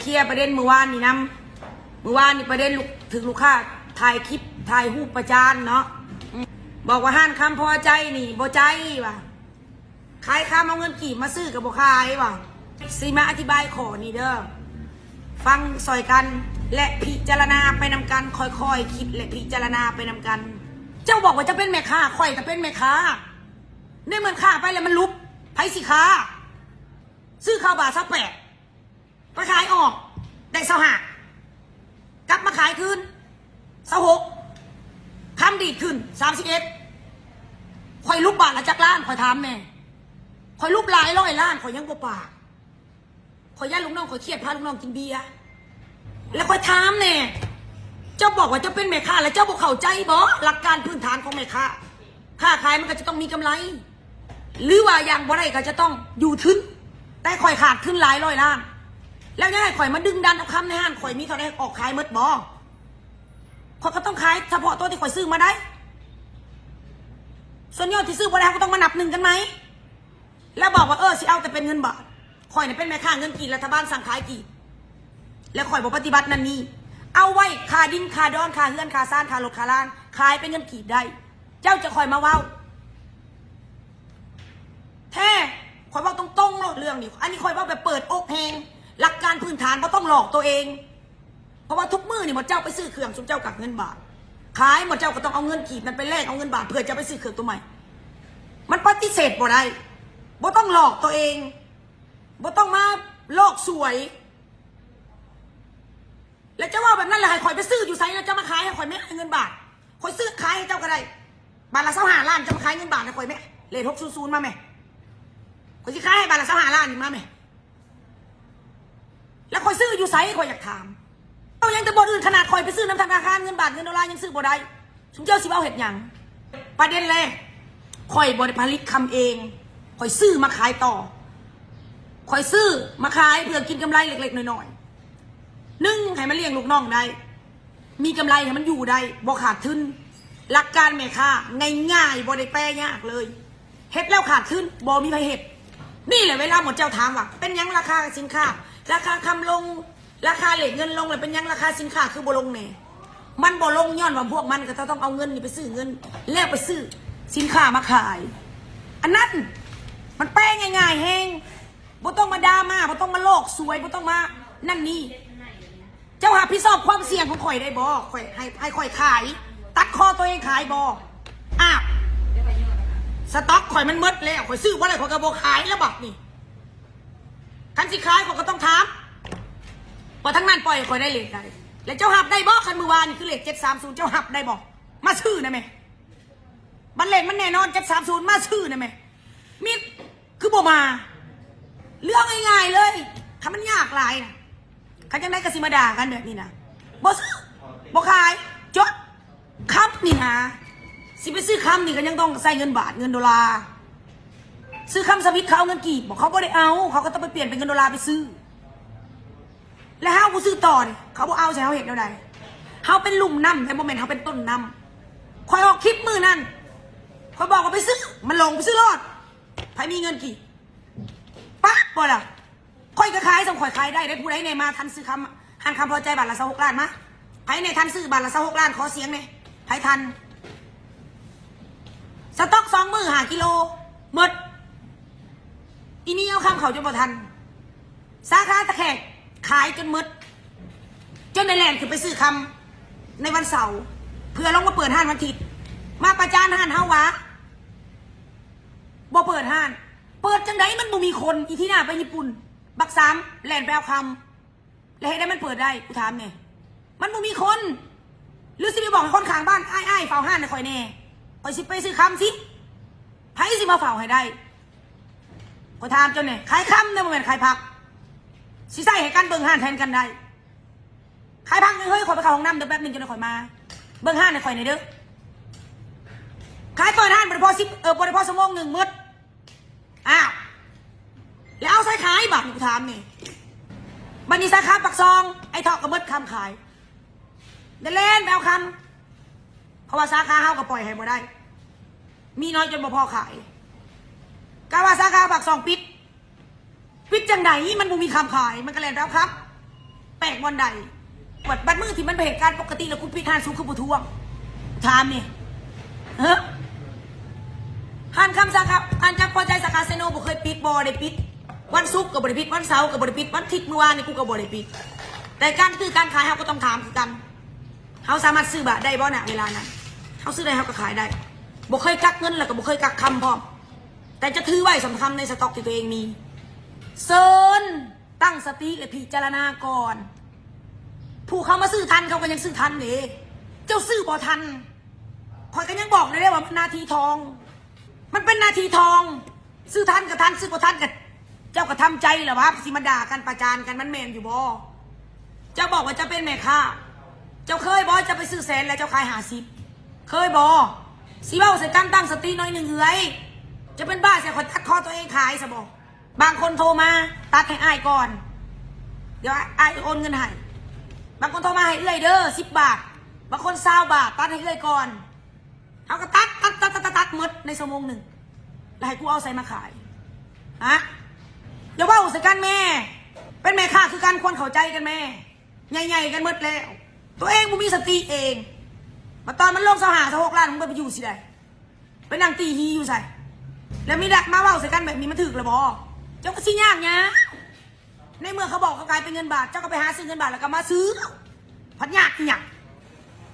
ເຄລຍປະເດັນມື້ວານນີ້ນຳ. ມື້ວານນີ້ປະເດັນລູກ ຖືກລູກຄ້າຖ່າຍຄລິບ ຖ່າຍຮູບປະຈານເນາະ. ອືມ ບອກວ່າຮ້ານຄຳພໍໃຈນີ້ບໍ່ໃຈວ່າ ຂາຍຄຳເອົາເງິນກີບມາຊື້ກໍບໍ່ຂາຍວ່າ. ຊິມາອະທິບາຍຂໍ້ນີ້ເດີ ຟັງຊ່ອຍກັນ ແລະ ພິຈາລະນາໄປນຳກັນ, ຄ່ອຍໆຄິດ ແລະ ພິຈາລະນາໄປນຳກັນ. ເຈົ້າບອກວ່າເຈົ້າເປັນແມ່ຄ້າ, ຂ້ອຍກໍເປັນແມ່ຄ້າ. ໃນເມື່ອຄ້າໄປແລ້ວມັນຫຼຸບ, ໃຜຊິຄ້າ? ຊື້ເຂົ້າບາດຊາວແປດ ໄປຂາຍອອກໄດ້ຊາວຫ້າ ກັບມາຂາຍຄືນຊາວຫົກ ຄຳດີດຂຶ້ນສາມສິບເອັດ. ຂ້ອຍຫຼຸບບາດລະຈັກລ້ານ? ຂ້ອຍຖາມແດ່. ຂ້ອຍຫຼຸບຫຼາຍຮ້ອຍລ້ານ ຂ້ອຍຍັງບໍ່ປາກ. ຂ້ອຍຢ້ານລູກນ້ອງຂ້ອຍຄຽດ ພາລູກນ້ອງກິນເບຍ. ແລ້ວຂ້ອຍຖາມແດ່ ເຈົ້າບອກວ່າເຈົ້າເປັນແມ່ຄ້າ ແລ້ວເຈົ້າບໍ່ເຂົ້າໃຈບໍ ຫຼັກການພື້ນຖານຂອງແມ່ຄ້າ? ຄ້າຂາຍມັນກໍຈະຕ້ອງມີກຳໄລ ຫຼືວ່າຢ່າງບໍ່ໄດ້ກໍຈະຕ້ອງຢູ່ທຶນ. ແຕ່ຂ້ອຍຂາດທຶນຫຼາຍຮ້ອຍລ້ານ ແລ້ວຍັງໃຫ້ຂ້ອຍມາດຶງດັນເອົາຄຳໃນຮ້ານຂ້ອຍມີເທົ່າໃດອອກຂາຍໝົດບໍ? ຂ້ອຍກໍຕ້ອງຂາຍສະເພາະຕົວທີ່ຂ້ອຍຊື້ມາໄດ້. ສ່ວນຍອດທີ່ຊື້ບໍ່ໄດ້ ເຮົາກໍຕ້ອງມານັບໜຶ່ງກັນໃໝ່. ແລ້ວບອກວ່າ ເອີ ຊິເອົາແຕ່ເປັນເງິນບາດ. ຂ້ອຍນີ້ເປັນແມ່ຄ້າເງິນກີບ, ລັດຖະບານສັ່ງຂາຍກີບ ແລະ ຂ້ອຍບໍ່ປະຕິບັດນັ້ນນີ້. ເອົາໄວ້ຄ່າດິນ ຄ່າດອນ ຄ່າເຮືອນ ຄ່າຊານ ຄ່າລົດ ຄ່າລາງ ຂາຍເປັນເງິນກີບໄດ້. ເຈົ້າຈະຄ່ອຍມາເວົ້າແທ້. ຂ້ອຍເວົ້າຕົງໆໂລດເລື່ອງນີ້. ອັນນີ້ຂ້ອຍເວົ້າແບບເປີດອົກແຮງ. ຫຼັກການພື້ນຖານບໍ່ຕ້ອງຫຼອກຕົວເອງ. ເພາະວ່າທຸກມື້ນີ້ໝົດເຈົ້າໄປຊື້ເຄື່ອງ ຊຸມເຈົ້າກັກເງິນບາດ. ຂາຍໝົດເຈົ້າກໍຕ້ອງເອົາເງິນກີບນັ້ນໄປແລກເອົາເງິນບາດ ເພື່ອຈະໄປຊື້ເຄື່ອງຕົວໃໝ່. ມັນປະຕິເສດບໍ່ໄດ້. ບໍ່ຕ້ອງຫຼອກຕົວເອງ. ບໍ່ຕ້ອງມາໂລກສວຍ. ແລ້ວເຈົ້າເວົ້າແບບນັ້ນ ແລ້ວໃຫ້ຂ້ອຍໄປຊື້ຢູ່ໃສ? ແລ້ວເຈົ້າມາຂາຍໃຫ້ຂ້ອຍແມ້ ເງິນບາດ. ຂ້ອຍຊື້ຂາຍໃຫ້ເຈົ້າກໍໄດ້. ບາດລະຊາວຫ້າລ້ານ ເຈົ້າມາຂາຍເງິນບາດໃຫ້ຂ້ອຍແມ້. ເລດຫົກສູນສູນມາແມ້. ຂ້ອຍຊິຂາຍໃຫ້ບາດລະຊາວຫ້າລ້ານນີ້ມາແມ້. ແລ້ວຂ້ອຍຊື້ຢູ່ໃສ ຂ້ອຍຢາກຖາມ? ເຈົ້າຍັງແຕ່ບ່ອນອື່ນ ຂະໜາດຂ້ອຍໄປຊື້ນຳທະນາຄານ ເງິນບາດເງິນໂດລາຍັງຊື້ບໍ່ໄດ້. ຊຸມເຈົ້າຊິເວົ້າເຮັດຫຍັງ? ປະເດັນແລກ ຂ້ອຍບໍ່ໄດ້ຜະລິດຄຳເອງ. ຂ້ອຍຊື້ມາຂາຍຕໍ່. ຂ້ອຍຊື້ມາຂາຍເພື່ອກິນກຳໄລເລັກໆນ້ອຍໆ. ໜຶ່ງ ໃຫ້ມັນລ້ຽງລູກນ້ອງໄດ້. ມີກຳໄລໃຫ້ມັນຢູ່ໄດ້ ບໍ່ຂາດທຶນ. ຫຼັກການແມ່ຄ້າງ່າຍໆ ບໍ່ໄດ້ແປຍາກເລີຍ. ເຮັດແລ້ວຂາດທຶນ ບໍ່ມີໃຜເຮັດ. ນີ້ແຫຼະເວລາໝົດເຈົ້າຖາມວ່າ ເປັນຫຍັງລາຄາສິນຄ້າ ລາຄາຄຳລົງ ລາຄາເລດເງິນລົງ ແລ້ວເປັນຫຍັງລາຄາສິນຄ້າຄືບໍ່ລົງແດ່? ມັນບໍ່ລົງຍ້ອນວ່າພວກມັນກໍຈະຕ້ອງເອົາເງິນນີ້ໄປຊື້ເງິນ ແລ້ວໄປຊື້ສິນຄ້າມາຂາຍ. ອັນນັ້ນມັນແປງ່າຍໆແຮງ. ບໍ່ຕ້ອງມາດຣາມາ ບໍ່ຕ້ອງມາໂລກສວຍ ບໍ່ຕ້ອງມານັ້ນນີ້. ເຈົ້າຮັບຜິດຊອບຄວາມສ່ຽງຂອງຂ້ອຍໄດ້ບໍ່? ຂ້ອຍໃຫ້ ໃຫ້ຂ້ອຍຂາຍ ຕັດຄໍຕົວເອງຂາຍບໍ່? ອ້າວ ສະຕັອກຂ້ອຍມັນໝົດແລ້ວ ຂ້ອຍຊື້ບໍ່ໄດ້ ຂ້ອຍກໍບໍ່ຂາຍແລ້ວບັດນີ້. ຄັນຊິຂາຍ ຂ້ອຍກໍຕ້ອງຖາມ ວ່າທາງນັ້ນປ່ອຍໃຫ້ຂ້ອຍໄດ້ເລດໃດ ແລ້ວເຈົ້າຮັບໄດ້ບໍ່? ຄັນມື້ວານນີ້ຄືເລດເຈັດສາມສູນ ເຈົ້າຮັບໄດ້ບໍ່? ມາຊື້ນະແມ່. ບັດເລດມັນແນ່ນອນ ເຈັດສາມສູນ ມາຊື້ນະແມ່. ມິດ ຄືບໍ່ມາ? ເລື່ອງງ່າຍໆເລີຍ. ຄັນມັນຍາກຫຼາຍນະ ຄັນຈັ່ງໃດກໍຊິມາດ່າກັນແບບນີ້ນະ. ບໍ່ຊື້ ບໍ່ຂາຍ ຈົບ. ຄຳນີ້ນະ ຊິໄປຊື້ຄຳນີ້ກໍຍັງຕ້ອງໃຊ້ເງິນບາດ ເງິນໂດລາ. ຊື້ຄຳສະວິດ ເຂົາເອົາເງິນກີບບໍ່? ເຂົາບໍ່ໄດ້ເອົາ. ເຂົາກໍຕ້ອງໄປປ່ຽນເປັນເງິນໂດລາໄປຊື້. ແລ້ວເຮົາຜູ້ຊື້ຕໍ່ນີ້ ເຂົາບໍ່ເອົາໃສ່ເຮົາເຮັດແນວໃດ? ເຮົາເປັນລຸ່ມນ້ຳ ແຕ່ບໍ່ແມ່ນເຮົາເປັນຕົ້ນນ້ຳ. ຂ້ອຍອອກຄລິບມື້ນັ້ນ ຂ້ອຍບອກວ່າໄປຊື້ ມັນຫຼົງ ໄປຊື້ໂລດ ໃຜມີເງິນກີບ ປະບໍ່ລະ? ຂ້ອຍກໍຂາຍສ່ຳຂ້ອຍຂາຍໄດ້ເດ້. ຜູ້ໃດແດ່ມາທັນຊື້ຄຳ ຮ້ານຄຳພໍໃຈບາດລະຊາວຫົກລ້ານມາ? ໃຜແດ່ທັນຊື້ບາດລະຊາວຫົກລ້ານ ຂໍສຽງແດ່. ໃຜທັນ? ສະຕັອກສອງມື້ ຫ້າກິໂລ ໝົດ. ອີນີ້ເອົາຄຳເຂົາຈົນບໍ່ທັນ. ສາຂາຕະແຄກຂາຍຈົນໝົດ ຈົນໄດ້ແລ່ນຂຶ້ນໄປຊື້ຄຳໃນວັນເສົາ ເພື່ອລົງມາເປີດຮ້ານວັນທິດ. ມາປະຈານຮ້ານເຮົາວ່າບໍ່ເປີດຮ້ານ. ເປີດຈັ່ງໃດ ມັນບໍ່ມີຄົນ. ອີທີ່ໜ້າໄປຍີ່ປຸ່ນ ບັກສາມແລ່ນໄປເອົາຄຳ ແລ້ວເຮັດໃດມັນເປີດໄດ້? ກູຖາມແດ່. ມັນບໍ່ມີຄົນ. ຫຼືຊິໄປບອກໃຫ້ຄົນຂ້າງບ້ານ ອ້າຍໆ ເຝົ້າຮ້ານໃຫ້ຂ້ອຍແດ່ ຂ້ອຍຊິໄປຊື້ຄຳຊິ. ໃຜຊິມາເຝົ້າໃຫ້ໄດ້? ຂ້ອຍຖາມເຈົ້າແດ່. ຂາຍຄຳເດີ ບໍ່ແມ່ນຂາຍຜັກ. ຊິໃຊ້ໃຫ້ກັນເບິ່ງຮ້ານແທນກັນໄດ້. ຂາຍຜັກນີ້ ເຮີ້ຍ ຂ້ອຍໄປເຂົ້າຫ້ອງນ້ຳເດີ ແປັບໜຶ່ງ ຈັ່ງໃດຂ້ອຍມາ. ເບິ່ງຮ້ານໃຫ້ຂ້ອຍແດ່ເດີ. ຂາຍເປີດຮ້ານບໍ່ໄດ້ພໍສິບ ເອີ ບໍ່ໄດ້ພໍຊົ່ວໂມງໜຶ່ງ ໝົດ. ອ້າວ ແລ້ວເອົາໃສຂາຍບາດນີ້ ກູຖາມແດ່. ບັດນີ້ສາຂາປາກຊ່ອງ ໄອ້ເທາະກໍໝົດຄຳຂາຍ ໄດ້ແລ່ນໄປເອົາຄຳ ເພາະວ່າສາຂາເຮົາກໍປ່ອຍໃຫ້ບໍ່ໄດ້ ມີໜ້ອຍຈົນບໍ່ພໍຂາຍ. ກະວ່າສາຂາປາກຊ່ອງປິດ ປິດຈັ່ງໃດ ມັນບໍ່ມີຄຳຂາຍ ມັນກໍແລ່ນໄປເອົາຄຳ. ແປກບ່ອນໃດ? ບັດ ບັດມື້ທີ່ມັນເປັນເຫດການປົກກະຕິ ແລ້ວກູປິດຮ້ານ ສູຄືບໍ່ທວງ? ຖາມນີ້ ເອີ ຮ້ານຄຳສາຂາ ຮ້ານຈັກພໍໃຈສາຂາເຊໂນບໍ່ເຄີຍປິດ ບໍ່ໄດ້ປິດ. ວັນສຸກກໍບໍ່ໄດ້ປິດ ວັນເສົາກໍບໍ່ໄດ້ປິດ ວັນທິດມື້ວານນີ້ກູກໍບໍ່ໄດ້ປິດ. ແຕ່ການຊື້ການຂາຍເຮົາກໍຕ້ອງຖາມຄືກັນ. ເຮົາສາມາດຊື້ບາດໄດ້ບໍ່ ນະເວລານັ້ນ? ເຮົາຊື້ໄດ້ເຮົາກໍຂາຍໄດ້. ບໍ່ເຄີຍກັກເງິນ ແລ້ວກໍບໍ່ເຄີຍກັກຄຳພ້ອມ. ແຕ່ຈະຖືໄວ້ສຳຄຳໃນສະຕັອກທີ່ຕົວເອງມີ. ເຊີນຕັ້ງສະຕິ ແລະ ພິຈາລະນາກ່ອນ. ຜູ້ເຂົາມາຊື້ທັນ ເຂົາກໍຍັງຊື້ທັນເດ້. ເຈົ້າຊື້ບໍ່ທັນ ຂ້ອຍກໍຍັງບອກເລີຍເດ້ວ່າມັນນາທີທອງ. ມັນເປັນນາທີທອງ. ຊື້ທັນກໍທັນ ຊື້ບໍ່ທັນກໍ ເຈົ້າກໍທຳໃຈລະວ່າ ຊິມາດ່າກັນປະຈານກັນ ມັນແມ່ນຢູ່ບໍ່? ເຈົ້າບອກວ່າເຈົ້າເປັນແມ່ຄ້າ ເຈົ້າເຄີຍບໍ່? ເຈົ້າໄປຊື້ແສນແລ້ວເຈົ້າຂາຍຫ້າສິບ ເຄີຍບໍ່? ຊິເວົ້າໃສ່ກັນ ຕັ້ງສະຕິໜ້ອຍໜຶ່ງເອື້ອຍ. ເຈົ້າເປັນບ້າຊິໃຫ້ຂ້ອຍຕັດຄໍຕົວເອງຂາຍຊະບໍ່? ບາງຄົນໂທມາ ຕັດໃຫ້ອ້າຍກ່ອນ ດຽວອ້າຍໂອນເງິນໃຫ້. ບາງຄົນໂທມາໃຫ້ເອື້ອຍເດີ ສິບບາດ ບາງຄົນຊາວບາດ ຕັດໃຫ້ເອື້ອຍກ່ອນ. ເຮົາກໍຕັດ ຕັດ ຕັດ ຕັດ ຕັດ ໝົດໃນຊົ່ວໂມງໜຶ່ງ ແລ້ວໃຫ້ກູເອົາໃສມາຂາຍ? ຮະ? ຢ່າເວົ້າໃສ່ກັນແມ່. ເປັນແມ່ຄ້າຄືກັນ ຄວນເຂົ້າໃຈກັນແມ່. ໃຫຍ່ໆກັນໝົດແລ້ວ ຕົວເອງບໍ່ມີສະຕິເອງ. ມາຕອນມັນລົງຊາວຫ້າ ຊາວຫົກລ້ານ ມຶງໄປຢູ່ຊິໃດ? ໄປນັ່ງຕີຫີຢູ່ໃສ? ແລ້ວມີດະມາເວົ້າໃສ່ກັນແບບນີ້ ມັນຖືກລະບໍ່? ເຈົ້າກໍຊິຍາກຫຍັງ? ໃນເມື່ອເຂົາບອກເຂົາຂາຍເປັນເງິນບາດ ເຈົ້າກໍໄປຫາຊື້ເງິນບາດ ແລ້ວກໍມາຊື້. ພັດຍາກອີຫຍັງ?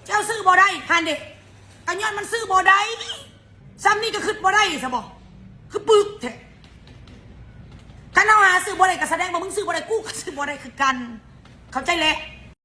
ເຈົ້າຊື້ບໍ່ໄດ້ຫັ້ນເດ. ກໍຍ້ອນມັນຊື້ບໍ່ໄດ້. ຊ່ຳນີ້ກໍຄິດບໍ່ໄດ້ຊະບໍ່? ຄືປຶກແທ້. ຄັນເຮົາຫາຊື້ບໍ່ໄດ້ ກໍສະແດງວ່າມຶງຊື້ບໍ່ໄດ້ ກູກໍຊື້ບໍ່ໄດ້ຄືກັນ. ເຂົ້າໃຈແລ້ວ.